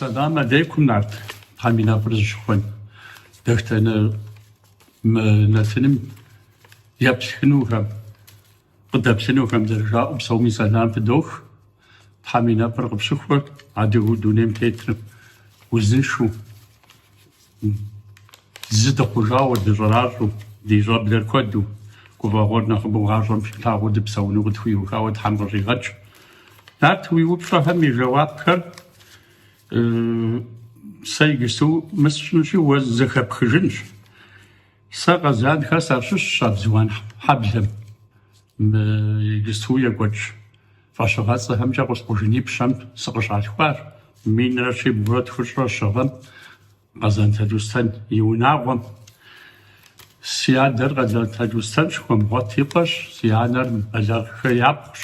Сэлам алейкум, Нарт, Тхьэм и нэфӏыр зыщыхуэн. Дэтхэнэ мы нэтыным еплъынухэм, къыдэплъынухэм зэрыжаӏэу псоми сэлам фыдох. Тхьэм и нэфӏыр къыпщыхуэ, адыгэу дунейм тетыр узыншэу, зы дыхъужауэ, дыщӏэращӏэу, ди щӏэблэр куэду, гуфӏэгъуэр нэхъыбэу гъащӏэм щытлъагъуу дыпсэуну къытхуиухауэ Тхьэм къыщӏигъэкӏ. Нарт, уи упщӏэхэм и жэуапхэр сэ иджысту мы сщӏынщи, уэ зэхэпхыжынщ. Сэ Къэзанхэ сащыщщ Абзуан хьэблэм. Мы иджысту екӏуэкӏ фӏэщыгъэцӏэхэмкӏэ Къулъкъужын Ипщэм сыкъыщалъхуащ. Минрэ щибгъурэ тхущӏрэ щы гъэм Къэзан Талустэн и унагъуэм. Си адэр Къэзан Талустэнщ, Хуэмгъуэт и къуэщ, си анэр Бэлэгъхэ япхъущ,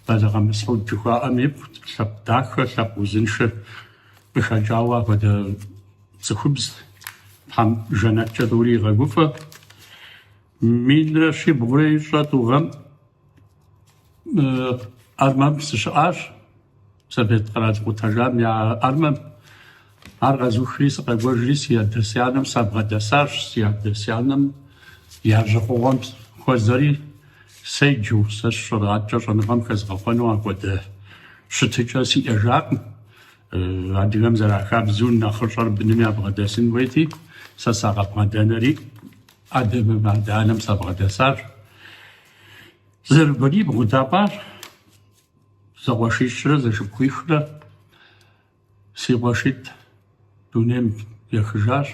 Бэлэгъэ Мысхьуд жыхуаӏэм ипхъут, лъэпкъ дахэ, лъэпкъ узыншэ къыхэкӏауэ апхуэдэ цӏыхубз, Тхьэм жэнэткӏэ тӏури игъэгуфӏэ. Минрэ щибгъурэ ищӏрэ тӏу гъэм армэм сыщыӏащ, Совет къэрал къутэжам я армэм. Ар къэзухри сыкъэкӏуэжри си адэ-си анэм сабгъэдэсащ. Си адэ-си анэм я жьы хъугъуэм хуэзэри седжэу, сэ сщӏэрэ адэкӏэ щӏэныгъэм хэзгъэхъуэну апхуэдэ щытыкӏэ сиӏэжакъым. Адыгэм зэрахабзэу нэхъыщӏэр быным ябгъэдэсын хуейти, сэ сакъыбгъэдэнэри адэ-анэм сабгъэдэсащ. Зэрыбынибгъу дапӏащ, зэкъуэшищрэ зэшыпхъуихрэ. Си къуэшитӏ дунейм ехыжащ,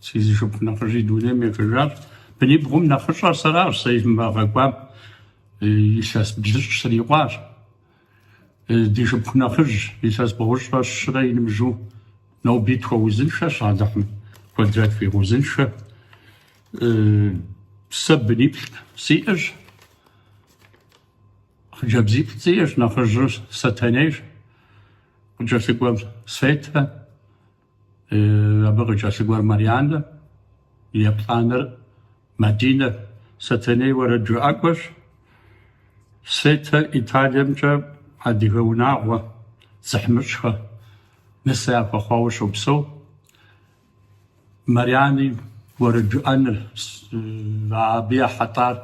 си зы шыпхъу нэхъыжьи дунейм ехыжащ. Бынибгъум нэхъыщӏэр сэращ, сэ мы гъэ кӏуам илъэс блыщӏ срикъуащ. Ди шыпхъу нэхъыжь илъэс бгъущӏрэ щырэ и ныбжьу ноби тхуэузыншэщ, Алыхьым куэдрэ тхуигъэузыншэ. Сэ быниплӏ сиӏэщ, хъыджэбзиплӏ сиӏэщ, нэхъыжьыр Сэтэнейщ, къыкӏэлъыкӏуэр Светэ, абы къыкӏэлъыкӏуэр Марьянэ, еплӏанэр Мадинэ. Сэтэней уэрэджыӏакӏуэщ. Светэ Италиемкӏэ адыгэ унагъуэ Дзыхьмыщӏхэ нысэ яхуэхъуауэ щопсэу. Марьяни уэрэд жыӏэныр, абы ехьэлӏар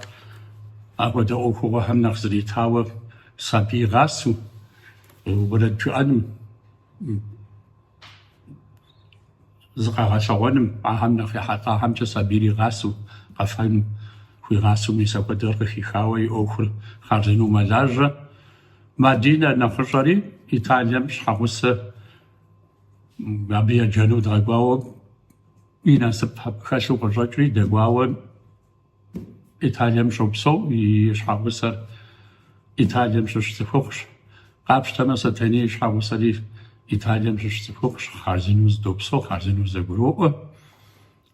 апхуэдэ ӏуэхугъуэхэм нэхъ зритауэ сабий игъасэу уэрэд жыӏэным, зыкъэгъэлъэгъуэным, ахэм нэхъ ехьэлӏахэмкӏэ сабийр игъасэу, къэфэным хуигъасэу мис апхуэдэр къыхихауэ и ӏуэхур хъарзынэу мэлажьэ. Мадинэ нэхъыщӏэри Италием щхьэгъусэ абы еджэну дгъэкӏуауэ и насып хэлъу къыщӏэкӏри дэкӏуауэ Италием щопсэу, и щхьэгъусэр Италием щыщ цӏыхухъущ. Къапщтэмэ, Сэтэней и щхьэгъусэри Италием щыщ цӏыхухъущ, хъарзынэу зэдопсэу, хъарзынэу зэгуроӏуэ.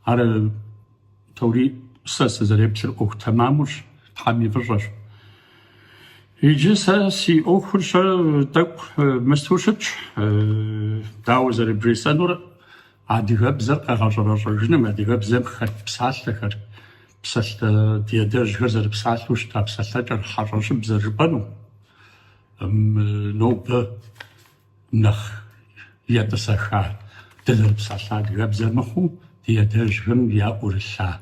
Ар тӏури сэ сызэреплъыр ӏуэху тэмамущ, Тхьэм и фӏыщӏэщ. Иджы сэ си ӏуэхур щэ тӏэкӏу мысту щытщ, дауэ зэрыбжесӏэнур, адыгэбзэр къэгъэщӏэрэщӏэжыным, адыгэбзэм хэт псалъэхэр, псалъэ ди адэжьхэр зэрыпсалъэу щыта псэлъэкӏэр, хьэщӏэщыбзэр жыпӏэну, нобэ нэхъ етӏысэха дызэрыпсалъэ адыгэбзэр мыхъуу, ди адэжьхэм яӏурылъа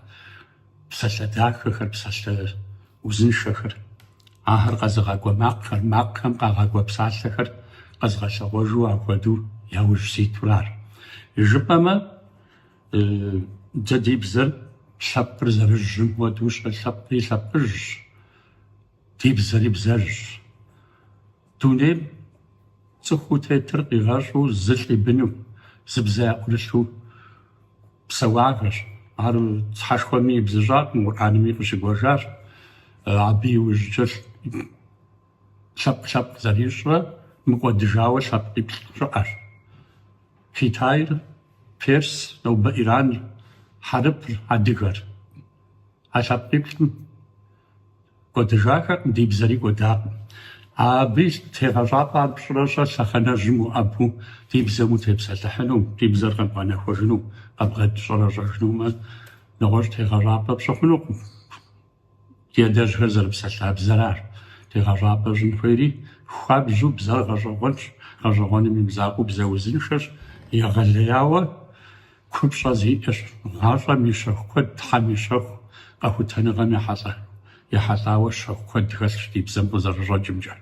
псалъэ дахэхэр, псалъэ узыншэхэр, ахэр къэзыгъакӏуэ макъхэр, макъхэм къагъакӏуэ псалъэхэр къэзгъэлъэгъуэжу апхуэдэу яужь ситу аращ. Жыпӏэмэ, дэ ди бзэр лъэпкъыр зэрыжьым хуэдэу щэ лъэпкъри лъэпкъыжьщ, ди бзэри бзэжьщ. Дунейм цӏыхуу тетыр къигъэщӏу зылӏ и быну, зы бзэ яӏурылъу псэуахэщ. Ар Тхьэшхуэми ибзыщӏакъым, Къурӏэнми къыщыкӏуэжащ. Абы иужькӏэ лъэпкъ-лъэпкъ зэрищӏрэ мыкӏуэдыжауэ лъэпкъиплӏ щыӏэщ. Китайр, Перс, нобэ Иран, хьэрыпыр, адыгэр. А лъэпкъиплӏым Кӏуэдыжахэкъым, ди бзэри кӏуэдакъым. Абы и тегъэщӏапӏэ ар пщӏырэ щэ лъэхъэнэжьым уӏэбу ди бзэм утепсэлъыхьыну, ди бзэр къэбгъэнэхуэжыну, къэбгъэщӏэрэщӏэжынумэ, нэгъуэщӏ тегъэщӏапӏэ пщӏы хъунукъым. Ди адэжьхэр зэрыпсэлъа бзэращ тегъэщӏапӏэ щӏын хуейри, хуабжьу бзэр гъэщӏэгъуэнщ. Гъэщӏэгъуэным и мызакъуэу бзэ узыншэщ, егъэлеяуэ купщӏэ зиӏэщ, гъащӏэм и щэху куэд, Тхьэм и щэху къэхутэныгъэм ехьэлӏауэ щэху куэд хэлъщ ди бзэм къызэрыщӏэкӏымкӏэ.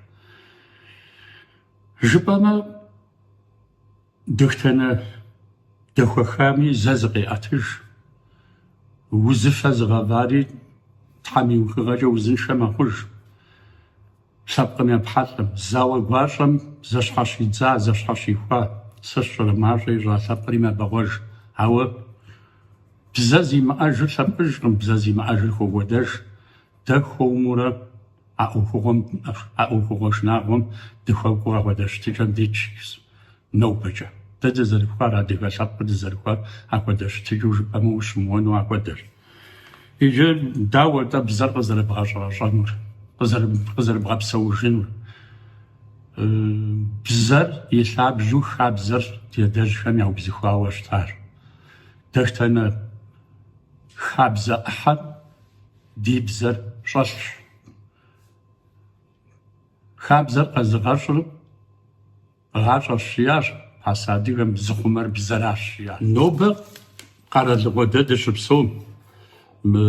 Жыпӏэмэ, дэтхэнэ дэхуэхами зэ зыкъеӏэтыж, узыфэ зыгъэвари Тхьэм и ухыгъэкӏэ узыншэ мэхъуж. Лъэпкъым епхьэлӏэм, зауэ гуащӏэм зэщхьэщидза, зэщхьэщихуа, сэ сщӏэрэ мащӏэ ищӏа лъэпкъри мэбэгъуэж. Ауэ бзэ зимыӏэжыр лъэпкъыжкъым, бзэ зимыӏэжыр хокӏуэдэж. Дэ хуэмурэ а ӏуэхугъуэм, а ӏуэхугъуэ шынагъуэм дыхуэкӏуэу апхуэдэ щытыкӏэм дитщ нобэкӏэ. Дэ дызэрыхуар, адыгэ лъэпкъыр дызэрыхуар апхуэдэ щытыкӏэу жыпӏэмэ ущымыуэну апхуэдэщ. Иджы дауэ-тӏэ бзэр къызэрыбгъэщӏэрэщӏэнур, къызэрыбгъэпсэужынур? Бзэр и лъабжьэу хабзэр ди адэжьхэм яубзыхуауэ щытащ. Дэтхэнэ хабзэ ӏыхьэм ди бзэр щӏэлъщ. Хабзэр къэзыгъэщӏыр Гъащӏэрщ жиӏащ, пасэ адыгэм зыхъумэр бзэращ жиӏащ. Нобэ къэралыгъуэ дэ дыщыпсэум, мы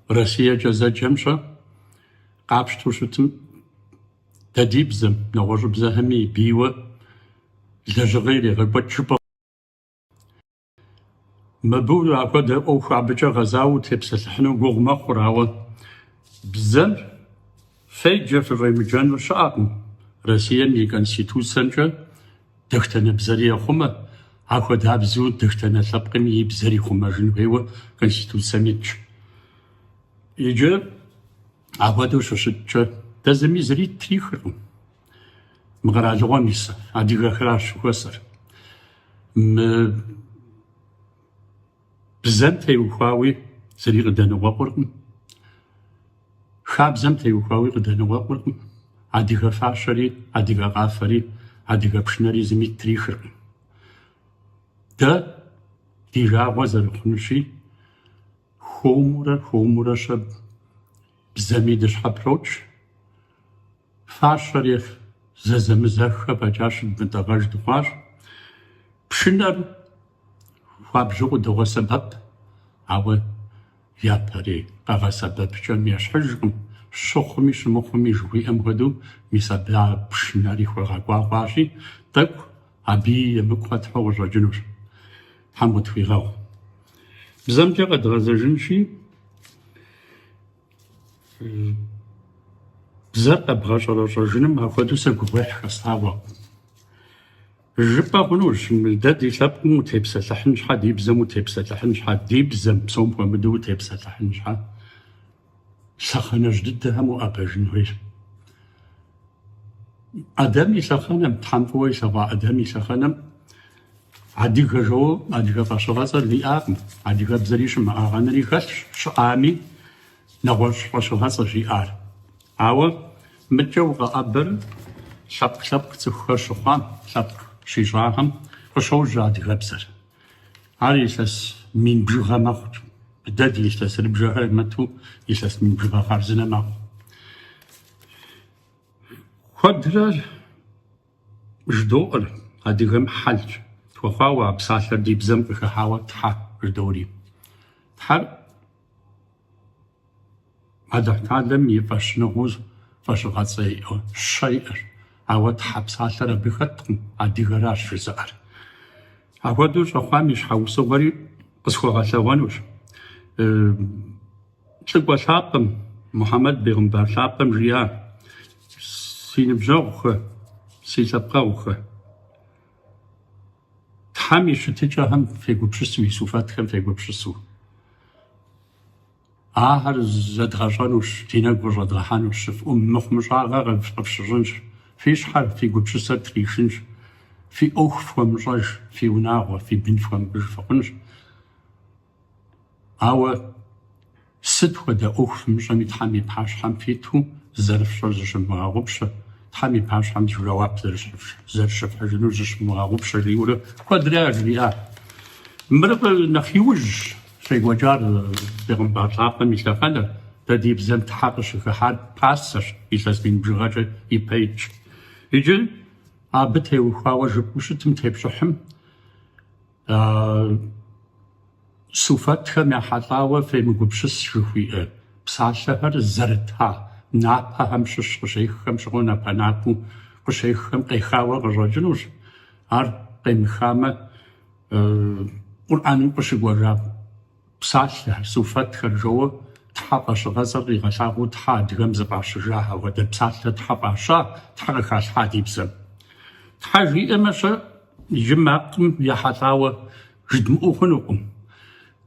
Россиекӏэ зэджэм-щэ, къапщтэу щытым, дэ ди бзэм, нэгъуэщӏыбзэхэми и бийуэ лэжьыгъэ ирегъэкӏуэкӏ жыпӏэ. Мыбы апхуэдэ ӏуэху абыкӏэ гъэзауэ утепсэлъыхьыну гугъу мэхъур, ауэ бзэм феджэ фыщӏемыджэнур щыӏэкъым. Россием и Конституцэмкӏэ дэтхэнэ бзэри ехъумэ, апхуэдабзэу дэтхэнэ лъэпкъми и бзэр ихъумэжын хуейуэ Конституцэм итщ. Иджы апхуэдэу щыщыткӏэ дэ зыми зыри ттрихыркъым. Мы къэралыгъуэм ис адыгэхэращ жыхуэсӏэр. Мы бзэм теухуауи зыри къыдэныкъуэкъуркъым, хабзэм теухуауи къыдэныкъуэкъуркъым, адыгэ фащэри, адыгэ къафэри, адыгэ пшынэри зыми ттрихыркъым. Дэ ди жагъуэ зэрыхъунущи, хуэмурэ, хуэмурэ-щэ бзэми дыщхьэпрокӏ. Фащэр зэзэмызэххэ фӏэкӏа щыдмытӏэгъэж дыхъуащ. Пшынэр хуабжьу къыдогъэсэбэп, ауэ япэрей къэгъэсэбэпыкӏэм ещхьыжкъым. Щыхъуми щымыхъуми жыхуиӏэм хуэдэу, мис абы а пшынэри хуэгъэкӏуа хъуащи, тӏэкӏу абыи емыкӏу къэтхьу къыщӏэкӏынущ. Тхьэм къытхуигъэгъу. Бзэмкӏэ къэдгъэзэжынщи, Бзэр къэбгъэщӏэрэщӏэжыным апхуэдэу сэ гугъуехь хэслъагъуэкъым. Жыпӏэ хъунущ, дэ ди лъэпкъым утепсэлъыхьын щхьэ, ди бзэм утепсэлъыхьын щхьэ, ди бзэм псом хуэмыдэу утепсэлъыхьын щхьэ, лъэхъэнэжь дыдэхэм уӏэбэжын хуейщ. Ӏэдэм и лъэхъэнэм, Тхьэм фӏыуэ илъэгъуа Ӏэдэм и лъэхъэнэм адыгэ жоуэ адыгэ фӏэщыгъэцӏэр диӏакъым, адыгэбзэри щымыӏагъэнри хэлъщ, щыӏами нэгъуэщӏ фӏэщыгъэцӏэщ иӏар. Ауэ мыдкӏэ укъэӏэбэр лъэпкъ-лъэпкъ цӏыхухэр щыхъуам, лъэпкъ щищӏахэм къыщожьэ адыгэбзэр. Ар илъэс мин бжыгъэ мэхъу. Дэ ди илъэсырыбжэхэр имыту илъэс мин бжыгъэ хъарзынэ мэхъу. Куэдрэ жыдоӏэр адыгэм хьэл тхуэхъуауэ а псалъэр ди бзэм къыхыхьауэ тхьэ жыдори. Тхьэр Алыхьталэм и фӏэщыныгъэу фӏэщыгъэцӏэ иӏэу щэ иӏэщ, ауэ тхьэ псалъэр абы хэткъым, адыгэращ жызыӏэр. Апхуэдэу щӏэхъуам и щхьэусыгъуэри къысхуэгъэлъэгъуэнущ. Лӏыкӏуэ лъапӏэм, Мухьэмэд бегъымбар лъапӏэм жиӏа, Си ныбжьэгъухэ, си лъэпкъэгъухэ, Тхьэм и щытыкӏэхэм фегупсысу, и суфэтхэм фегупсысу. Ахэр зэдгъэщӏэнущ, ди нэгу къыщӏэдгъэхьэнущ, мыхъумыщӏагъэ къыфщыщӏынщ, фи щхьэр, фи гупсысэр тришынщ, фи ӏуэху фхуэмыщӏэж, фи унагъуэ, фи бын фхуэмыпӏыж фыхъунщ. Ауэ сыт хуэдэ ӏуэху фымыщӏэми Тхьэм и пащхьэм фиту зэрыфщӏэр зыщывмыгъэгъупщэ, Тхьэм и пащхьэм жэуап зэрыщыфхьыжынур зыщывмыгъэгъупщэ, жиӏэурэ куэдрэ яжриӏа. Мыр нэхъ иужьщ щекӏуэкӏар бегъымбар лъапӏэм и лъэхъэнэр, дэ ди бзэм Тхьэ къыщыхыхьар пасэщ, илъэс мин бжыгъэкӏэ ипэ итщ. Иджы. Абы теухуауэ жыпӏэу щытым тепщӏыхьым, суфэтхэм ехьэлӏауэ фемыгупсыс жыхуиӏэ псалъэхэр зэрыта напэхэм щыщ къыщеххэм щыгъуэ напэ-напэу къыщеххэм къехауэ къыщӏэкӏынущ. Ар къемыхамэ, Къурӏэным къыщыкӏуэжа псалъэхэр, суфэтхэр жоуэ Тхьэ фӏэщыгъэцӏэр къигъэлъагъуэу Тхьэ адыгэм зыфӏащыжа, апхуэдэ псалъэ Тхьэ фӏаща, Тхьэ къыхалъхьа ди бзэм. Тхьэ жиӏэмэ-щэ, иджы макъым ехьэлӏауэ жыдмыӏэу хъунукъым.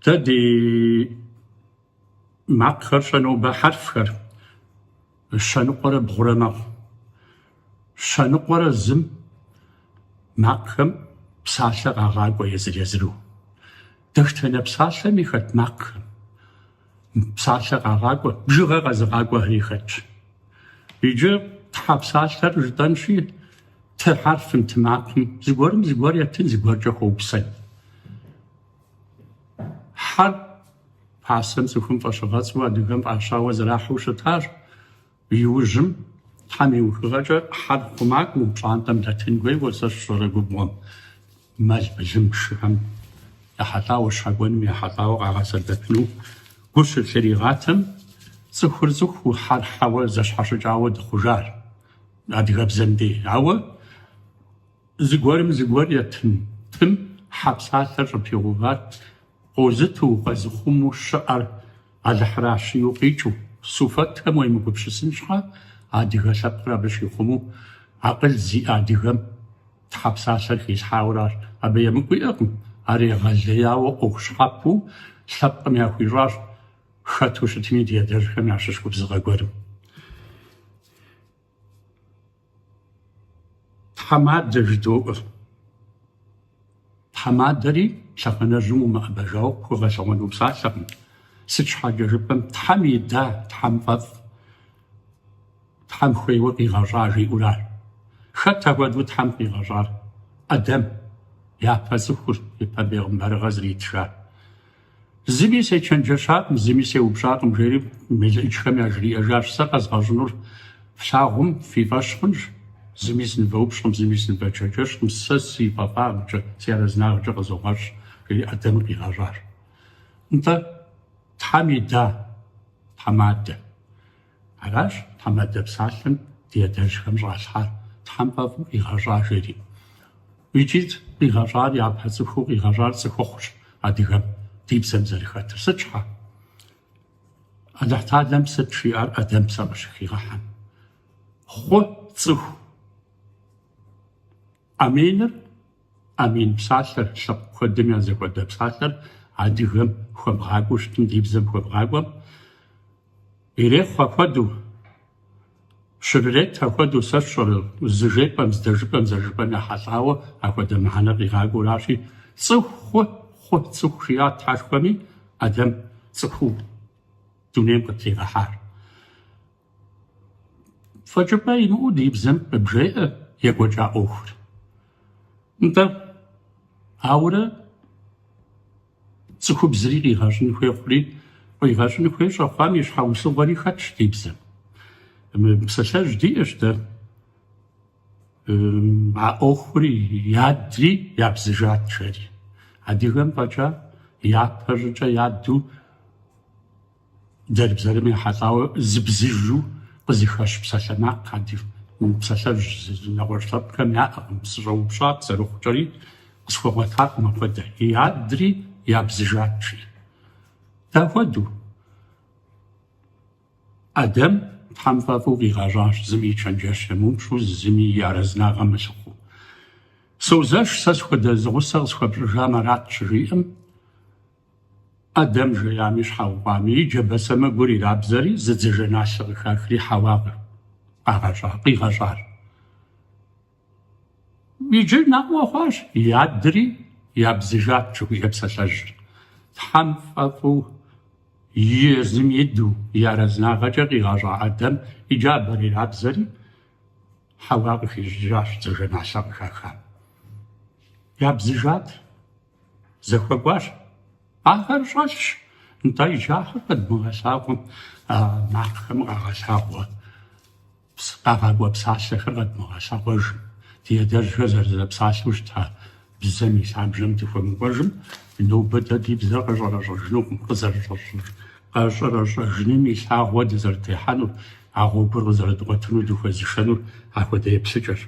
Дэ ди макъхэр щэ нобэ хьэрфхэр щэ ныкъуэрэ бгъурэ мэхъу. Щэ ныкъуэрэ зым макъхэм псалъэ къагъакӏуэ езыр-езыру. Дэтхэнэ псалъэми хэт макъхэм псалъэ къагъакӏуэ, бжыгъэ къэзыгъакӏуэхэри хэтщ. Иджы тхьэ псалъэр жытӏэнщи, ты хьэрфым, ты макъым зыгуэрым зыгуэр етын, зыгуэркӏэ хуэупсэн. Хьэр пасэм цӏыхум фӏэщыгъэцӏэу адыгэм фӏащауэ зэрахьэу щытащ. Иужьым Тхьэм и ухыгъэкӏэ хьэр хъумакӏуэу пщӏантӏэм дэтын хуейуэ сэ сщӏэрэ губгъуэм мэл былым шыхэм ехьэлӏауэ, щакӏуэным ехьэлӏауэ къагъэсэбэпыну гу щылъригъатэм, цӏыхур цӏыхуу, хьэр хьэуэ зэщхьэщыкӏауэ дыхъужащ адыгэбзэм дей. Ауэ зыгуэрым зыгуэр етын тым хьэ псалъэр щӏыпигъэувар къозыту, укъэзыхъумэу щыӏэр Алыхьыращ жиӏэу къикӏыу, суфэтхэм уемыгупсысын щхьэ, адыгэ лъэпкъыр абы щихъумэу акъыл зиӏэ адыгэм Тхьэ псалъэр хилъхьауэращ. Абы емыкӏу иӏэкъым, ар егъэлеяуэ ӏуэху щхьэпэу лъэпкъым яхуищӏащ, хэту щытми ди адэжьхэм ящыщ губзыгъэ гуэрым. Тхьэмадэ жыдоӏэ. Тхьэмадэри лъэхъэнэжьым умыӏэбэжауэ пхуэгъэлъэгъуэну псалъэкъым. Сыт щхьэкӏэ жыпӏэм, Тхьэм ида, Тхьэм фӏэфӏ, Тхьэм хуейуэ къигъэщӏа жиӏэуращ. Хэт апхуэдэу Тхьэм къигъэщӏар? ӏэдэм, япэ цӏыхур, япэ бегъымбарыгъэ зритыжар. Зыми сечэнджэщакъым, зыми сеупщӏакъым, жери мелыӏычхэм яжриӏэжащ, Сэ къэзгъэщӏынур флъагъум фи фӏэщ хъунщ, зыми сынывэупщӏкъым, зыми сынывэчэнджэщкъым, сэ си фӏэфӏагъкӏэ, си арэзынагъкӏэ къызогъэщӏ, жери ӏэдэмыр къигъэщӏащ. Нтӏэ, Тхьэм ида тхьэмадэ. Аращ тхьэмадэ псалъэм ди адэжьхэм щӏалъхьар, Тхьэм фӏэфӏу къигъэщӏа жери. Икӏи къигъэщӏар япэ цӏыхуу къигъэщӏар цӏыхухъущ адыгэм ди бзэм зэрыхэтыр. Сыт щхьэ? Алыхьталэм сыт жиӏар Ӏэдэм псэ къыщыхигъэхьэм? Хъу цӏыху. Аминыр, амин псалъэр, лъэпкъ куэдым я зэхуэдэ псалъэр адыгэм хуэбгъакӏуэу щытым, ди бзэм хуэбгъакӏуэм, ирехъу апхуэдэу, щрырет апхуэдэу, сэ сщӏэрэ, зыжепӏэм, здэжыпӏэм, зэрыжыпӏэм ехьэлӏауэ апхуэдэ мыхьэнэ къигъакӏуэуращи, цӏыху хъу, хъу цӏыху жиӏат Тхьэшхуэми, Ӏэдэм цӏыхуу дунейм къытригъэхьар. Фӏэкӏыпӏэ имыӏэу ди бзэм къыбжеӏэ екӏуэкӏа ӏуэхур. Нтӏэ, ауэрэ цӏыхубзри къигъэщӏын хуей хъури, къигъэщӏын хуей щӏэхъуам и щхьэусыгъуэри хэтщ ди бзэм. Мы псалъэжь диӏэщ дэ. А ӏуэхури ядри ябзыжат, жери. Адыгэм фӏэкӏа япэ щӏыкӏэ яду Дэрбзэрым ехьэлӏауэ зыбзыжу къызыхэщ псалъэмакъ адыгэ псалъэжь нэгъуэщӏ лъэпкъхэм яӏэкъым. Сыщӏэупщӏат зэрыхъукӏэри, къысхуэгъуэтакъым апхуэдэ. Ядри ябзыжат, жи. Дапхуэдэу? Ӏэдэм Тхьэм фӏэфӏу къигъэщӏащ, зыми и чэнджэщ емыупщӏу, зыми и арэзынагъэ мылъыхъуэу. Созэш, сэ схуэдэ зы гъусэ къысхуэпщӏыжам арат, щыжиӏэм, ӏэдэм жеями щхьэукъуами, и джабэ сэмэгур ирабзэри, зы дзажэналъэ къыхахри Хьэуа къагъэщӏа, къигъэщӏащ. Иджы наӏуэ хъуащ, ядри ябзыжат жыхуиӏэ псалъэжьыр. Тхьэм фӏэфӏу езым иду, и арэзынагъэкӏэ къигъэщӏа ӏэдэм и джабэр ирабзэри, Хьэуа къыхищӏыкӏащ дзажэналъэ къыхахам. Ябзыжат. Зэхуэкӏуащ. Ахэр щӏэлъщ. Нтӏэ, иджы ахэр къэдмыгъэлъагъуэм, а макъхэм къагъэлъагъуэ, къагъакӏуэ псалъэхэр къэдмыгъэлъагъуэжым. Ди адэжьхэр зэрызэпсалъэу щыта бзэм и лъабжьэм дыхуэмыкӏуэжым, нобэ дэ ди бзэр къэщӏэрэщӏэжынукъым, къэщӏэрэщӏэжыным и лъагъуэ дызэрытехьэнур, а гъуэгур къызэрыдгъуэтыну дыхуэзышэнур апхуэдэ еплъыкӏэщ.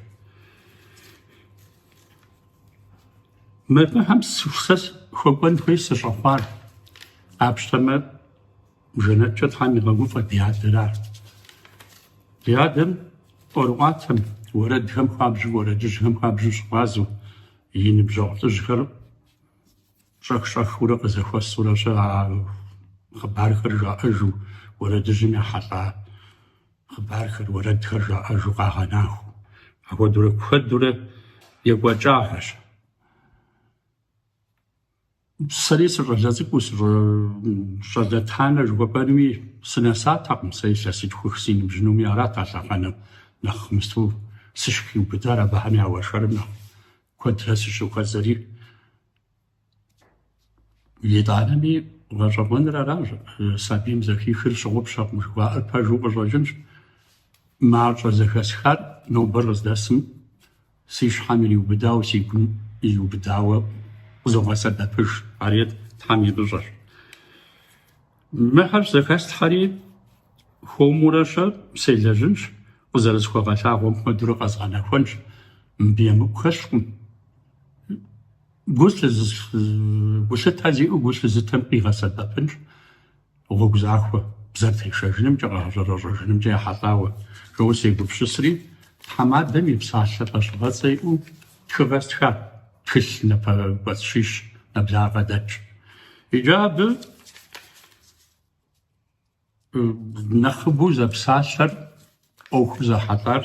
Мыбыхэм сэ хуэкӏуэн хуей сыщӏэхъуар, къапщтэмэ, жэнэткӏэ Тхьэм игъэгуфӏэ ди адэрар. Ди адэм ӏуэрыӏуатэм, уэрэдхэм хуабжьу, уэрэдыжьхэм хуабжьу щыгъуазэу, и ныбжьэгъу лӏыжьхэр щӏэх-щӏэхыурэ къызэхуэсурэ щэ а хъыбархэр жаӏэжу, уэрэдыжьым ехьэлӏа хъыбархэр, уэрэдхэр жаӏэжу къагъэнахуэу. Апхуэдэурэ куэдурэ екӏуэкӏахэщ. Сэри сыщӏалэ цӏыкӏуу, сыщӏалэтанэ жыхуэпӏэнуми сынэсатэкъым, сэ илъэситхух си ныбжьынуми арат а лъэхъэнэм нэхъ мысту сыщыхиубыдар абыхэм я уэршэрым нэхъ куэдрэ сыщыхуэзэри. Итӏанэми гъэщӏэгъуэныр аращ, сабийм зэхихыр щыгъупщэкъым жыхуаӏэр пэжу къыщӏэкӏынщ. Мащӏэ зэхэсхар нобэр къыздэсым си щхьэм ириубыдауэ, си гум ириубыдауэ къызогъэсэбэпыж. Ари Тхьэм и фӏыщӏэщ. Мыхэр зэхэслъхьэри, хуэмурэ-щэ селэжьынщ, къызэрысхуэгъэлъагъуэм хуэдэурэ къэзгъэнэхуэнщ. Мыбы емыкӏу хэлъкъым. Гулъытэ зиӏэу гу лъызытэм къигъэсэбэпынщ гъуэгу захуэ бзэр тешэжынымкӏэ, къэгъэщӏэрэщӏэжынымкӏэ ехьэлӏауэ жоуэ сегупсысри, тхьэмадэм и псалъэ фӏэщыгъэцӏэ иӏэу тхыгъэ стха, тхылъ напэкӏуэцӏ щищ нэблагъэ дэтщ. Иджы абы нэхъыбэу зэпсалъэр ӏуэхур зэхьэлӏар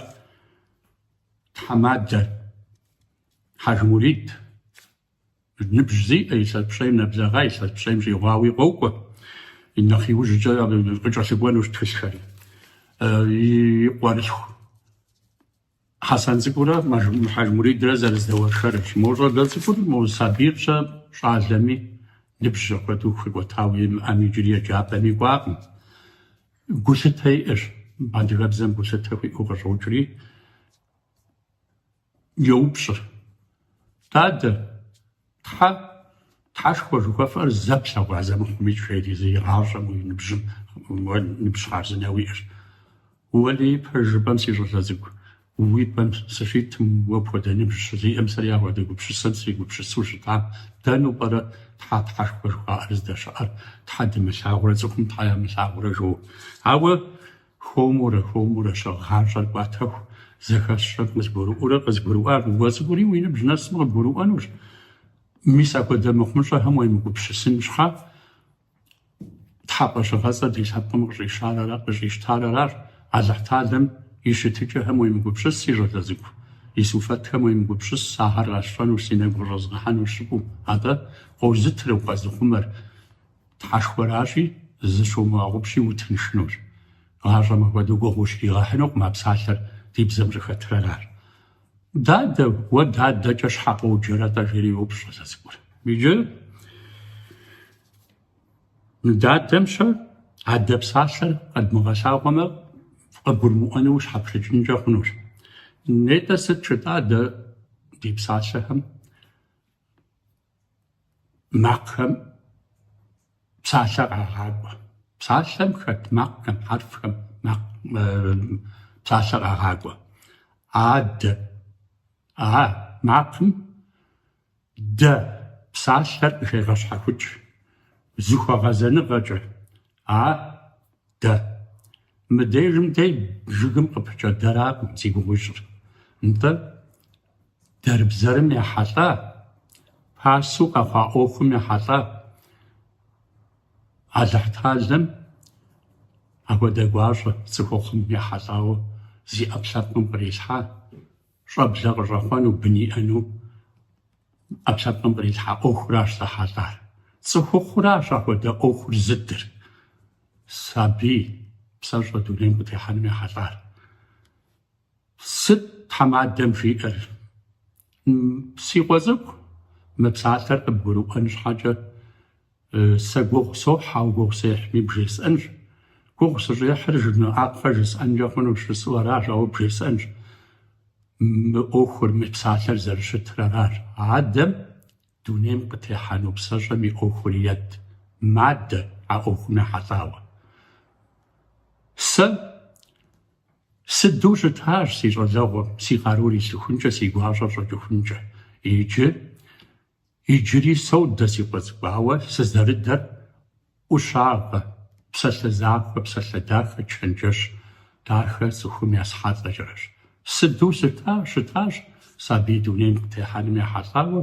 тхьэмадэр. Хьэжмурид, ныбжь зиӏэ, илъэс пщӏейм нэблэгъа, илъэс пщӏейм щӏигъуауи къокӏуэ, нэхъ иужькӏэ къыкӏэлъыкӏуэнущ тхылъхэри. И къуэрылъху Хьэсэн цӏыкӏурэ Хьэжмуридрэ зэрыздэуэршэрырщ. Мо щӏалэ цӏыкӏур, мо сабийр-щэ щӏалэми, ныбжь апхуэдэу хэкӏуэтауэ имыӏэми, иджыри еджапӏэми кӏуакъым. Гулъытэ иӏэщ, адыгэбзэм гулъытэ хуиӏэу къыщӏокӏри, Йоупщӏыр. Дадэ, Тхьэ, Тхьэшхуэ жыхуэфӏэр зэ плъэгъуа зэ мыхъумикӏ, жери зы игъащӏэм уи ныбжьым, уэ ныбжь хъарзынэ уиӏэщ. Уэлэхьи, пэж жыпӏэм, си щӏалэ цӏыкӏу, уи пӏэм сыщитым, уэ пхуэдэ ныбжь щызиӏэм сэри апхуэдэ гупсысэм сегупсысу щытам, дэнэу пӏэрэ Тхьэ, Тхьэшхуэ жыхуаӏэр здэщыӏэр, Тхьэ дымылъагъурэ цӏыхум Тхьэ ямылъагъурэ жоуэ. Ауэ Хуэмурэ, хуэмурэ щэ гъащӏэр кӏуатэху зэхэсщӏэр къызгурыӏуурэ къызгурыӏуар уэ цӏыкӏури уи ныбжь нэсым къыбгурыӏуэнущ. Мис апхуэдэ мыхъумыщӏэхэм уемыгупсысын щхьэ Тхьэ фӏэщыгъэцӏэр ди лъэпкъым къыщӏищар ара, къыщӏищтар аращ. Алыхьталэм и щытыкӏэхэм уемыгупсыс, си щӏалэ цӏыкӏу, и суфэтхэм уемыгупсыс, ахэр къэсщӏэнущ, си нэгу къыщӏэзгъэхьэнущ жыпӏэу. Атӏэ къозытыр, укъэзыхъумэр. Тхьэшхуэращи, зыщумыгъэгъупщи утыншынущ. Гъащӏэм апхуэдэу гугъу ущригъэхьынукъым а псалъэр ди бзэм щӏыхэтыр аращ. Дадэ, уэ дадэкӏэ щхьэ къоджэрэ-тӏэ, жери йоупщӏ щӏалэ цӏыкӏур. Иджы дадэм-щэ адэ псалъэр къэдмыгъэлъагъуэмэ, къыгурымыӏуэну ущхьэпрыкӏынкӏэ хъунущ. Нетӏэ сыт жытӏа дэ ди псалъэхэм? Макъхэм псалъэ къагъакӏуэ. Псалъэм хэт макъхэм, хьэрфхэм макъ псалъэ къагъакӏуэ. Адэ, а макъым дэ псалъэр къыхегъэщхьэхукӏ. Зыхуэгъэзэныгъэкӏэ а дэ. Мыдежым дей жыгым къыпыкӏэ дэракъым зи гугъу ищӏыр. Нтӏэ, дэрбзэрым ехьэлӏа, пасэу къэхъуа ӏуэхум ехьэлӏа Алыхьталэм апхуэдэ гуащӏэ цӏыхухъум ехьэлӏауэ зи ӏэпкълъэпкъым кърилъхьа, щӏэблэ къыщӏэхъуэну, бын иӏэну ӏэпкълъэпкъым кърилъхьа ӏуэхуращ зэхьэлӏар. Цӏыхухъуращ апхуэдэ ӏуэхур зыдыр, сабий псэщӏэ дунейм къытехьэным ехьэлӏар. Сыт тхьэмадэм жиӏэр? Си къуэ цӏыкӏу, мы псалъэр къыбгурыӏуэн щхьэкӏэ сэ гугъу сохь, ауэ гугъу сехьми бжесӏэнщ. Гугъу сыщӏехьыр жымыӏапхъэ жысӏэнкӏэ хъунущ, жысӏэу аращ, ауэ бжесӏэнщ. Мы ӏуэхур, мы псалъэр зэрыщытыр аращ. Адэм дунейм къытехьэну псэщӏэм и ӏуэхур ед, мадэ а ӏуэхум ехьэлӏауэ. Сэ сыдэу щытащ си щӏалэгъуэм, си къарур илъыхункӏэ, си гуащӏэр щӏэкӏыхункӏэ. Иджы Иджыри содэ си къуэ цӏыкӏу, ауэ сызэрыдэр ӏущагъэ, псалъэ захуэ, псалъэ дахэ, чэнджэщ дахэ цӏыхум ясхьэлӏэкӏэрэщ. Сыдэу сыта, щытащ сабий дунейм къытехьэным ехьэлӏауэ,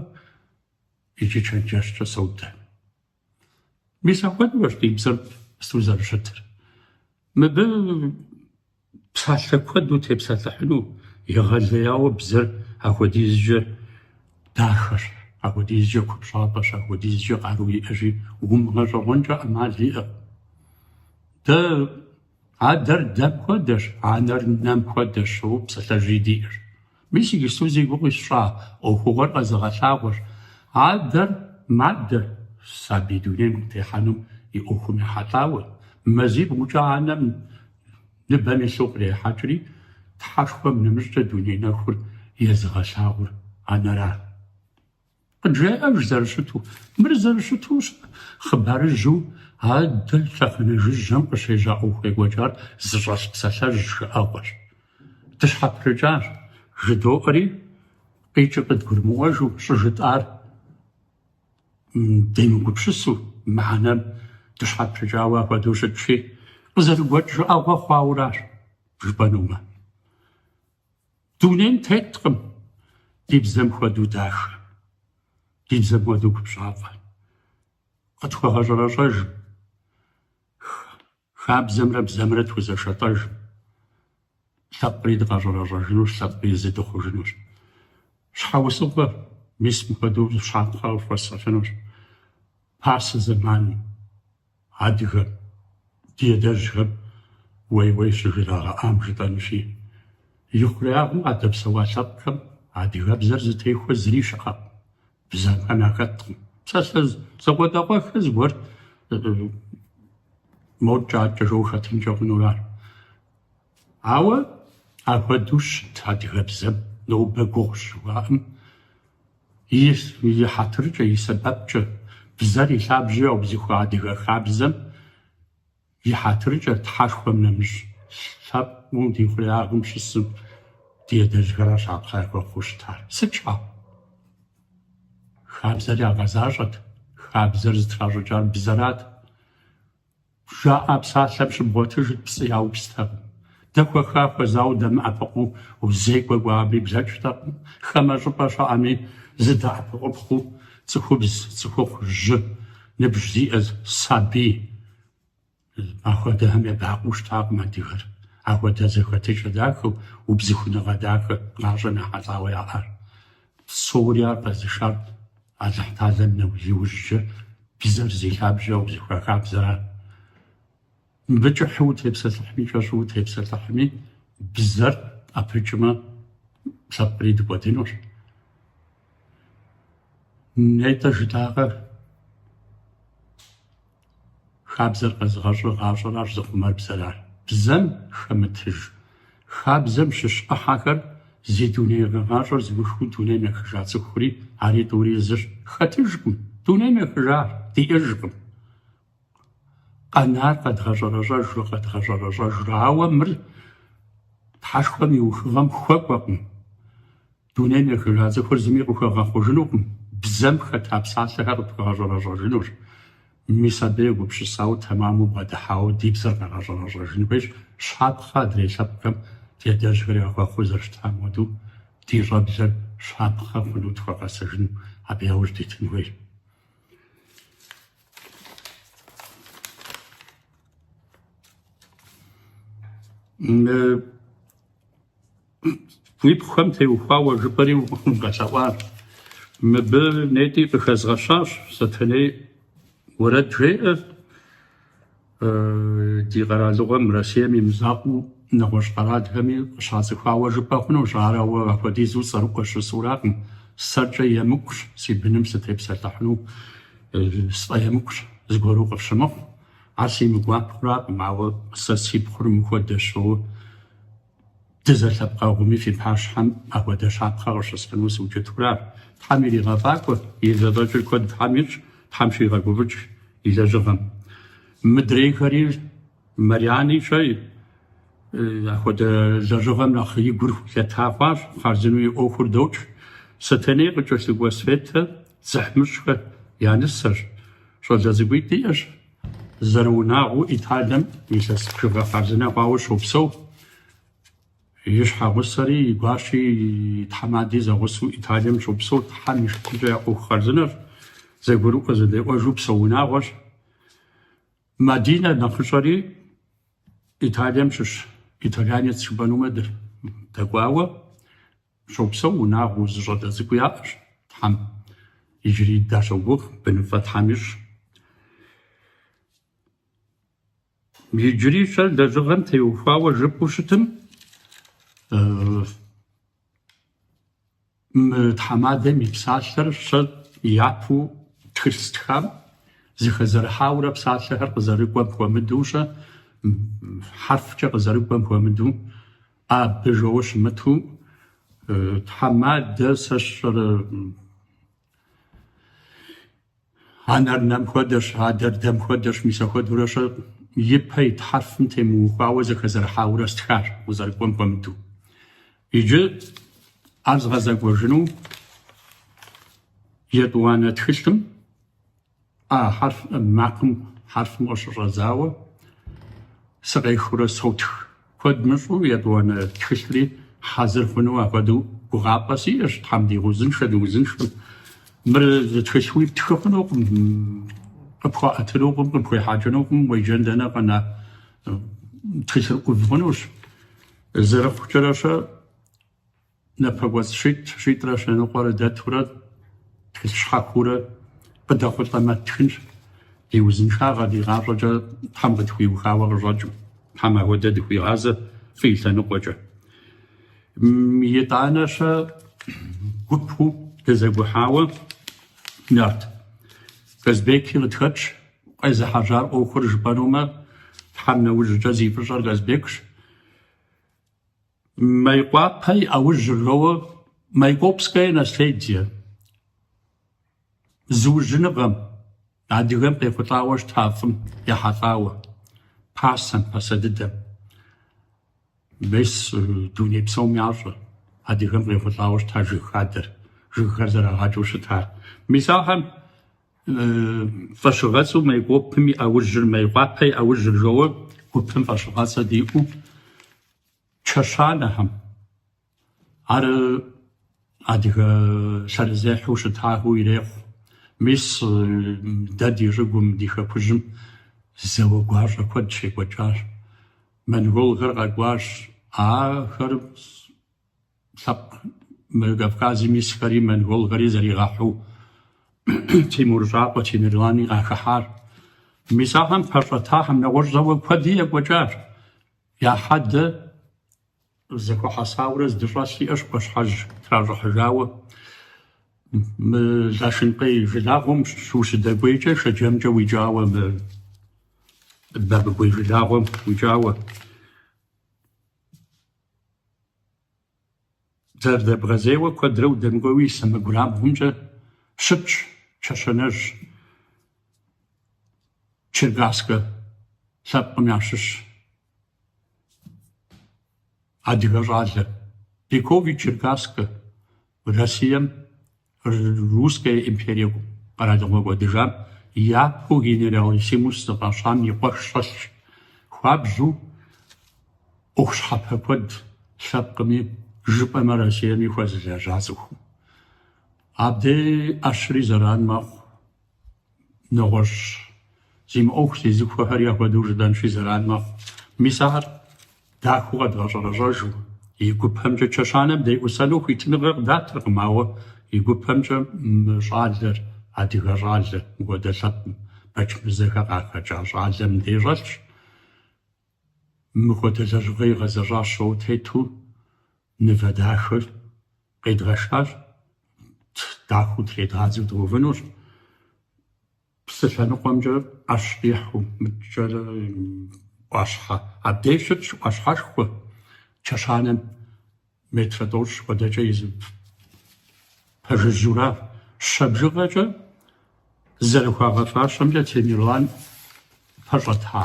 иджы чэнджэщкӏэ содэ. Мис апхуэдэущ ди бзэр сыту зэрыщытыр. Мыбы псалъэ куэд утепсэлъыхьыну егъэлеяуэ бзэр апхуэдизкӏэ дахэщ, апхуэдизкӏэ купщӏафӏэщ, апхуэдизкӏэ къару иӏэщи, умыгъэщӏэгъуэнкӏэ ӏэмал иӏэкъым. Дэ адэр дэм хуэдэщ, анэр нэм хуэдэщ, жыпӏэу псалъэжьи диӏэщ. Мис иджыпсту зи гугъу сщӏа ӏуэхугъуэр къэзыгъэлъагъуэщ. Адэр мадэ сабий дунейм къытехьэнум и ӏуэхум ехьэлӏауэ, мазибгъукӏэ анэм ныбэм илъу кърехьэкӏри, Тхьэшхуэм нэмыщӏкӏэ дуней нэхур езыгъэлъагъур анэра. Къыджеӏэж зэрыщыту. Мыр зэрыщыту хъыбарыжьу адэ лъэхъэнэ жыжьэм къыщежьа ӏуэху къекӏуэкӏар зыщӏэлъ псалъэжь жыӏэгъуэщ. Дыщхьэпрыкӏащ, жыдоӏэри, къикӏыр къыдгурымыӏуэжу, щӏыжытӏар демыгупсысу, мыхьэнэм дыщхьэпрыкӏауэ апхуэдэу щытщи, къызэрыгуэкӏ жыӏэгъуэ хъуауращ, жыпӏэнумэ. Дунейм теткъым ди бзэм хуэдэу дахэ, ди бзэм хуэдэу купщӏафӏэ. Къытхуэгъэщӏэрэщӏэжым, хабзэмрэ бзэмрэ тхузэшэлӏэжым, лъэпкъри дыкъэщӏэрэщӏэжынущ, лъэпкъри зы дыхъужынущ. Щхьэусыгъуэ, мис мыпхуэдэу щапхъэ къыфхуэсхьыфынущ. Пасэ зэманым Адыгэ ди адэжьхэм уей-уей щыжрагъэӏам жытӏэнущи, ихъуреягъым къадэпсэуа лъэпкъхэм адыгэбзэр зытехуэ зыри щыӏэкъым, бзэхэм яхэткъым. Псалъэ закъуэтӏакъуэххэ зыгуэр мокӏэ аткӏэ жоуэ хэтынкӏэ хъунуращ. Ауэ апхуэдэу щыт адыгэбзэм нобэ гугъущ жыхуаӏэм и хьэтыркӏэ, и сэбэпкӏэ, бзэр и лъабжьэу яубзыхуа адыгэ хабзэм и хьэтыркӏэ Тхьэшхуэм нэмыщӏ лъэпкъыу ди хъуреягъым щысым ди адэжьхэращ щапхъэ яхуэхъуу щытар. Сыт щхьа? Хабзэр ягъэзащӏэт, хабзэр зытращӏыкӏар бзэрат. Жаӏа псалъэм щыбгъуэтыжырт, пцӏы яупстэкъым. Дэхуэха хуэзауэ дэмыӏэпыкъуу зекӏуэ кӏуами блэкӏтэкъым. Хамэ щӏыпӏэ щыӏэми зы дэӏэпыкъупхъэу цӏыхубз, цӏыхухъу, жьы, ныбжь зиӏэ сабий. Апхуэдэхэм ебакъуэу щытакъым адыгэр. Апхуэдэ зэхэтыкӏэ дахэу, убзыхуныгъэ дахэ гъащӏэм ехьэлӏауэ яӏар. Псори ар къэзышар Алыхьталэм иужькӏэ бзэр зи лъабжьэ яубзыхуа хабзэра. Мыбы кӏыхьу утепсэлъыхьми, кӏэщӏу утепсэлъыхьми, бзэр тӏэпыкӏмэ, лъэпкъри дыкӏуэдынущ. Нетӏэ жытӏакъэ, Хабзэр къэзыгъэщӏыр гъащӏэращ, зыхъумэр бзэращ. Бзэм хэмытыж хабзэм щыщ ӏыхьэхэр зи дуней гъащӏэр зыухыу дунейм ехыжа цӏыхури, ари тӏури зыщ. Хэтыжкъым, дунейм ехыжащ, диӏэжкъым. Къэнар къэдгъэщӏэрэщӏэжурэ къэдгъэщӏэрэщӏэжурэ, ауэ мыр Тхьэшхуэм и ухыгъэм хуэкӏуэкъым. Дунейм ехыжа цӏыхур зыми къыхуэгъэхъужынукъым, бзэм хэта псалъэхэр къытхуэгъэщӏэрэщӏэжынущ. Мис абы егупсысауэ, тэмэму бгъэдыхьауэ ди бзэр къэгъэщӏэрэщӏэжын хуейщ. Щапхъэ адрей лъэпкъхэм ди адэжьхэр яхуэхъуу зэрыщытам хуэдэу, ди щӏэблэр щапхъэ хъуну тхуэгъэсэжыну абы яужь дитын хуейщ. Уипхъухэм теухуауэ жыпӏэри укъэлъэӏуащ. Мыбы нетӏи къыхэзгъэщащ, Сэтэней уэрэд жеӏэ. Ди къэралыгъуэм, Россием и мызакъуэу нэгъуэщӏ къэралхэми къыщацӏыхуауэ жыпӏэ хъунущ, ар ауэ апхуэдизу цӏэрыӏуэ щысуракъым. Сэркӏэ емыкӏущ, си быным сытепсэлъыхьыну сфӏэемыкӏущ, зыгуэру къыфщымыхъу. Ар си мыгуапэуракъым, ауэ сэ си пхъур мыхуэдэщ, ауэ. Дызэлъэпкъэгъуми фи пащхьэм апхуэдэ щапхъэ къыщысхьыну сыукӏытуращ. Тхьэм иригъэфӏакӏуэ, и зэфӏэкӏыр куэд Тхьэм ищӏ, Тхьэм щигъэгуфӏыкӏ и лэжьыгъэм. Мыдрейхэри Марьяни щэ апхуэдэ лэжьыгъэм нэхъ и гур лъэта хъуащ, хъарзынэу и ӏуэхур докӏ. Сэтэней къыкӏэлъыкӏуэ Светэ Дзыхьмыщӏхэ я нысэщ, щӏалэ цӏыкӏуитӏ иӏэщ. Зэрыунагъуэу Италием илъэс бжыгъэ хъарзынэ хъуауэ щопсэу. И щхьэгъусэри, и гуащи, и тхьэмади зэгъусэу Италием щопсэу, Тхьэм и шыкуркӏэ я ӏуэху хъарзынэщ, зэгурыӏуэ зэдэӏуэжу псэу унагъуэщ. Мадинэ нэхъыщӏэри Италием щыщ итальянец жыпӏэнумэ дэкӏуауэ щопсэу, унагъуэу зы щӏалэ цӏыкӏу яӏэщ, Тхьэм иджыри дащогугъ, быныфӏэ Тхьэм ищӏ. Иджыри щэ лэжьыгъэм теухуауэ жыпӏэу щытым, мы тхьэмадэм и псалъэр щэ япэу тхылъ стхам зэхэзэрыхьаурэ псалъэхэр къызэрыкӏуэм хуэмыдэу щэ, хьэрфкӏэ къызэрыкӏуэм хуэмыдэу, абы жоуэ щымыту, тхьэмадэ сэ сщӏэрэ Анэр нэм хуэдэщ, адэр дэм хуэдэщ, мис апхуэдэурэ щэ ипэ ит хьэрфым темыухуауэ зэхэзэрыхьаурэ стхащ, къызэрыкӏуэм хуэмыдэу. Иджы ар згъэзэкӏуэжыну етӏуанэ тхылъым а хьэрф макъым хьэрфым къыщыщӏэдзауэ сыкъехыурэ сотх. Куэд мыщӏу етӏуанэ тхылъри хьэзыр хъуну апхуэдэу гугъапӏэ сиӏэщ, Тхьэм дигъэузыншэ, дыузыншэм. Мыр зы тхылъуи птхы хъунукъым, къыпхуэӏэтынукъым, къыпхуехьэкӏынукъым, уеджэн дэнэ къэна, тхылъыр ӏув хъунущ. Зэрыхъукӏэрэ-щэ Напэкӏуэцӏ щитӏ, щитӏрэ щэ ныкъуэрэ дэтурэ, тхылъ щхьэхуурэ къыдэхъулӏэмэ ттхынщ. Ди узыншагъэ, ди гъащӏэкӏэ Тхьэм къытхуиухауэ къыщӏэкӏым. Тхьэм апхуэдэ дыхуигъазэ фӏы и лъэныкъуэкӏэ. Итӏанэ-щэ гупу дызэгухьауэ Нарт Казбеки къытхэтщ. Къезыхьэжьар ӏуэхур жыпӏэнумэ, Тхьэм нэужькӏэ зи фӏыщӏэр Казбекщ. Майкъуапэ и ӏэужьыр жоуэ Майкопское наследие зыужьыныгъэм адыгэм къехъулӏауэ щыта фӏым ехьэлӏауэ, пасэм, пасэ дыдэм. Мес дуней псом ящӏэ адыгэм къехъулӏауэ щыта жыг хадэр, жыгхэр зэрагъэкӏыу щытар. Мис ахэм фӏэщыгъэцӏэу Майкопым и ӏэужьыр, Майкъуапэ и ӏэужьыр жоуэ гупым фӏэщыгъэцӏэ диӏэу Чэщанэхэм, ар адыгэ лъэрызехьэу щытахэу ирехъу. Мис дэ ди щӏыгум, ди хэкужьым зауэ гуащӏэ куэд щекӏуэкӏащ. Монголхэр къэкӏуащ, ахэр лъэпкъ мы Кавказым исхэри монголхэри зэригъэхьу Тимур Щӏакъуэ, Темирлани къахыхьар. Мис ахэм пэщӏэтахэм нэгъуэщӏ зауэ куэди екӏуэкӏащ. Я хьэдэ зэхуэхьэсаурэ здыщӏэлъ иӏэщ ӏуащхьэжь тращӏыхьыжауэ. Мы Лашынкъей жылагъуэм ущыдэкӏуейкӏэ Шэджэмкӏэ уикӏауэ, мы Бабыгуей жылагъуэм уикӏауэ. Зэрыдэбгъэзейуэ куэдрэ удэмыкӏуэуи сэмэгурабгъумкӏэ щытщ Чэщанэжь Черкасскэ лъэпкъым ящыщ адыгэ щӏалэ. Бекович-Черкасскэ Россием Русская империе къэралыгъуэ кӏуэдыжам япэу генералиссимус зыфӏащам и къуэш щӏэлъщ. Хуабжьу ӏуэху щхьэпэ куэд лъэпкъми, жыпӏэмэ Россиеми хуэзылэжьа цӏыху. Абдей ӏэщри зэран мэхъу, нэгъуэщӏ зимыӏуэху зезыхуэхэри апхуэдэу жытӏэнщи зэран мэхъу. Мис ар Дахэу къэдгъэщӏэрэщӏэжу, и гупэмкӏэ чэщанэм деӏусэну хуитыныгъэ къыдатыркъым, ауэ и гупэмкӏэ мы щӏалэр, адыгэ щӏалэ, мыхуэдэ лъэпкъым, Бэчмырзэхэ къахэкӏа щӏалэм дей щӏэлъщ. Мыхуэдэ лэжьыгъэ игъэзэщӏащ жоуэ тету нывэ дахэр къедгъэшащ, дахэу тредгъадзэу дгъэувынущ. Псы лъэныкъуэмкӏэ ӏэщ къихьу, мыткӏэрэ ӏуащхьэ. Абдеж щытщ ӏуащхьэшхуэ чэщанэм. Метрэ тӏощӏ хуэдэкӏэ пэжыжьэура. Щэ бжыгъэкӏэ зэрыхуагъэфащэмкӏэ Темирлан пэщӏэта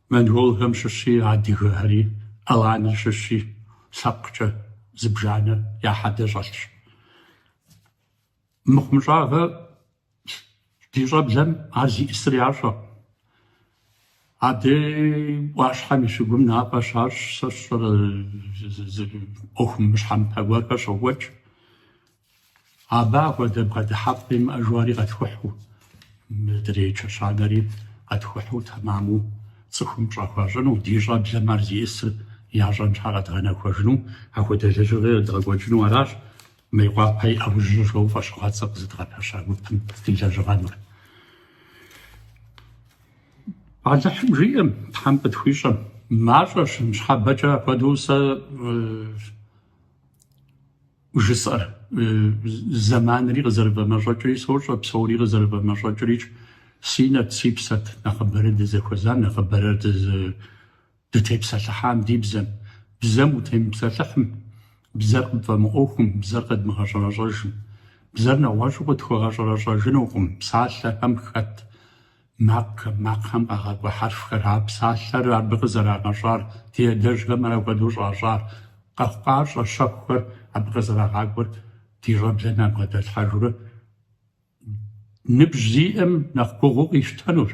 монголхэм щыщи, адыгэхэри, аланым щыщи лъэпкъкӏэ зыбжанэ я хьэдэ щӏэлъщ. Мыхъумыщӏагъэ ди щӏэблэм ар зиӏысыр ящӏэ. Адрей ӏуащхьэм и щыгум нафӏэ щащӏ, сэ сщӏэрэ ӏуэху мыщхьэмыпэ гуэрхэр щокӏуэкӏ. Абы апхуэдэ бгъэдыхьэфӏ имыӏэжу ари къэтхухьу, мыдрей чэщанэри къэтхухьу тэмаму цӏыхум пщӏэ хуащӏыну, ди щӏэблэм ар зиӏысыр ящӏэн щхьэ къэдгъэнэхуэжыну, апхуэдэ лэжьыгъэ едгъэкӏуэкӏыну аращ. Мейкъуапэ и ӏэужьыр жоуэ фӏэщыгъэцӏэ къызэдгъэпэща гупым ди лэжьыгъэнур. Алыхьым жиӏэм, Тхьэм къытхуищӏэм, мащӏэщ ныщхьэбэкӏэ апхуэдэу сэ жысӏэр. Зэманри къызэрывэмэщӏэкӏри сощӏэ, псори къызэрывэмэщӏэкӏрикӏ си нэт, си псэт нэхъыбэрэ дызэхуэзам, нэхъыбэрэ дытепсэлъыхьам ди бзэм. Бзэм утемыпсэлъыхьым, бзэр къыпфӏэмыӏуэхум, бзэр къэдмыгъэщӏэрэщӏэжым. Бзэр нэгъуэщӏу къытхуэгъэщӏэрэщӏэжынукъым псалъэхэм хэт макъхэм, макъхэм къагъакӏуэ хьэрфхэр, а псалъэр абы къызэрагъэщӏар, ди адэжьхэм ар апхуэдэу щӏащӏар, къэхъукъащӏэ щэхухэр абы къызэрагъакӏуэр ди щӏэблэм ябгъэдэлъхьэжурэ Ныбжь зиӏэм нэхъ гугъуу къищтэнущ,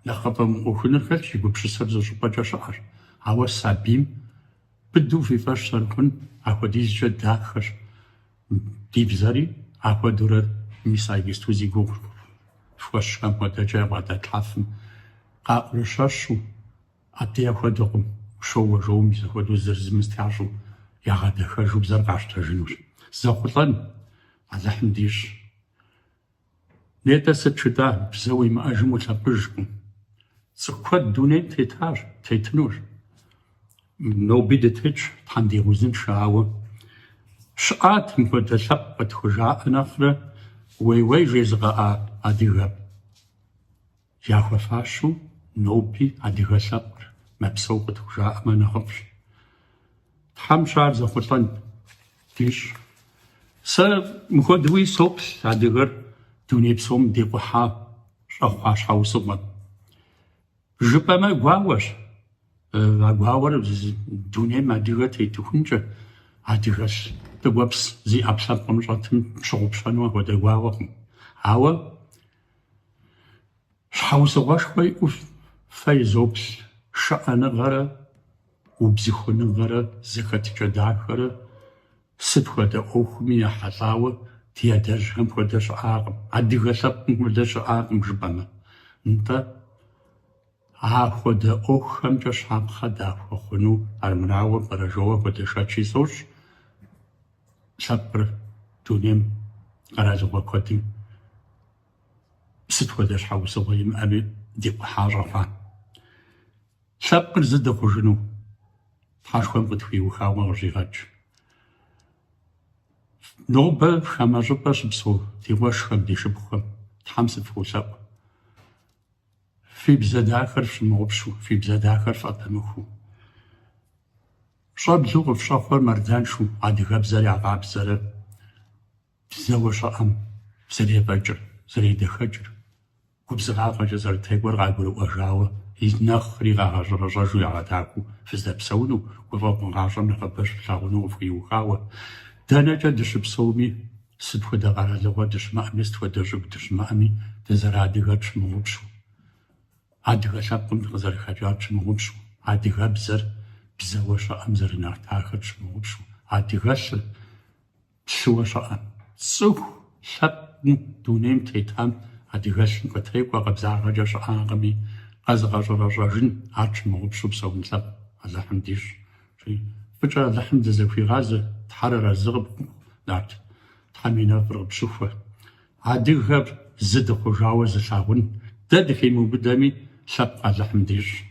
нэхъ къыфӏэмыӏуэхуныр хэлъщ, и гупсысэр зы щӏыпӏэкӏэ щыӏэщ. Ауэ сабийм быдэу фи фӏэщ зэрыхъун апхуэдизкӏэ дахэщ ди бзэри, апхуэдэурэ мис а иджысту зи гугъу фхуэсщӏхэм хуэдэкӏэ ябгъэдэтлъхьэфым къаӏурыщэщу, Абдей апхуэдэкъым, шоуэ жоуэ мис апхуэдэу зырызымыст ящӏу, ягъэдэхэжу бзэр къащтэжынущ. Зэхъулӏэн Алыхьым дищӏ. Нетӏэ сыт жытӏа, бзэ уимыӏэжым улъэпкъыжкъым. Цӏыху куэд дунейм тетащ, тетынущ. Ноби дытетщ, Тхьэм дигъэузыншэ, ауэ щыӏат мыпхуэдэ лъэпкъ къытхужаӏэ нэхърэ уей-уей жезыгъэӏа адыгэ. Яхуэфащэу ноби адыгэ лъэпкъыр мэпсэу къытхужаӏэмэ нэхъыфӏщ. Тхьэм щэ ар зэхъулӏэн дищӏ. Сэ мыхуэдэуи соплъ адыгэр дуней псом дикъухьа щӏэхъуа щхьэусыгъуэм. Жыпӏэмэ гуауэщ. А гуауэр дунейм адыгэ тетыхункӏэ, адыгэлъ ткӏуэпс зи ӏэпкълъэпкъым щӏэтым пщыгъупщэну апхуэдэ гуауэкъым. Ауэ Щхьэусыгъуэшхуэ иӏэу фэ изоплъ шыӏэныгъэрэ убзыхуныгъэрэ зэхэтыкӏэ дахэрэ сыт хуэдэ ӏуэхуми ехьэлӏауэ ди адэжьхэм хуэдэ щыӏакъым, адыгэ лъэпкъым хуэдэ щыӏакъым жыпӏэмэ. Нтӏэ, апхуэдэ ӏуэхухэмкӏэ щапхъэ дахуэхъуну армырауэ пӏэрэ жоуэ апхуэдэ шэчи сощӏ лъэпкъыр дунейм къэралыгъуэ куэдым. Сыт хуэдэ щхьэусыгъуэ имыӏэми, дикъухьа щӏэхъуа. Лъэпкъыр зы дыхъужыну Тхьэшхуэм къытхуиухауэ къыщӏигъэкӏ. Нобэ хамэ щӏыпӏэ щыпсэу ди къуэшхэм, ди шыпхъухэм Тхьэм сыфхуолъэӏу. Фи бзэ дахэр фщымыгъупщу, фи бзэ дахэр фӏэпымыхуу. Щӏэблэу къыфщӏэхъуэр мардэншэу адыгэбзэр ягъабзэрэ Бзэуэ щыӏэм зэрефӏэкӏыр, зэредэхэкӏыр, губзыгъагъэкӏэ зэрытекӏуэр къагурыӏуэжауэ, нэхъри къагъэщӏэрэщӏэжу ягъэдахэу фыздэпсэуну, гуфӏэгъуэ гъащӏэм нэхъыбэ щыфлъагъуну къыфхуиухауэ, дэнэкӏэ дыщыпсэуми, сыт хуэдэ къэралыгъуэ дыщымыӏэми, сыт хуэдэ щӏыгу дыщымыӏэми, дызэрыадыгэр тщымыгъупщу, адыгэ лъэпкъым дыкъызэрыхэкӏар тщымыгъупщу, адыгэбзэр бзэуэ щыӏэм зэрынэхъ дахэр тщымыгъупщу, адыгэлъыр Лъыуэ щыӏэм. Цӏыху лъэпкъыу дунейм тетам адыгэлъым къытекӏуэ къабзагъэкӏэ щыӏакъыми, къэзыгъэщӏэрэщӏэжын ар тщымыгъупщу псэун лъэпкъ Алыхьым дищӏ. Фӏыкӏэ Алыхьым дызэхуигъазэ, Тхьэр арэзы къыпхухъу, Нарт. Тхьэм и нэфӏыр къыпщыхуэ. Адыгэр зы дыхъужауэ зылъагъун, дэ дыхимыубыдэми, лъэпкъ Алыхьым дищӏ.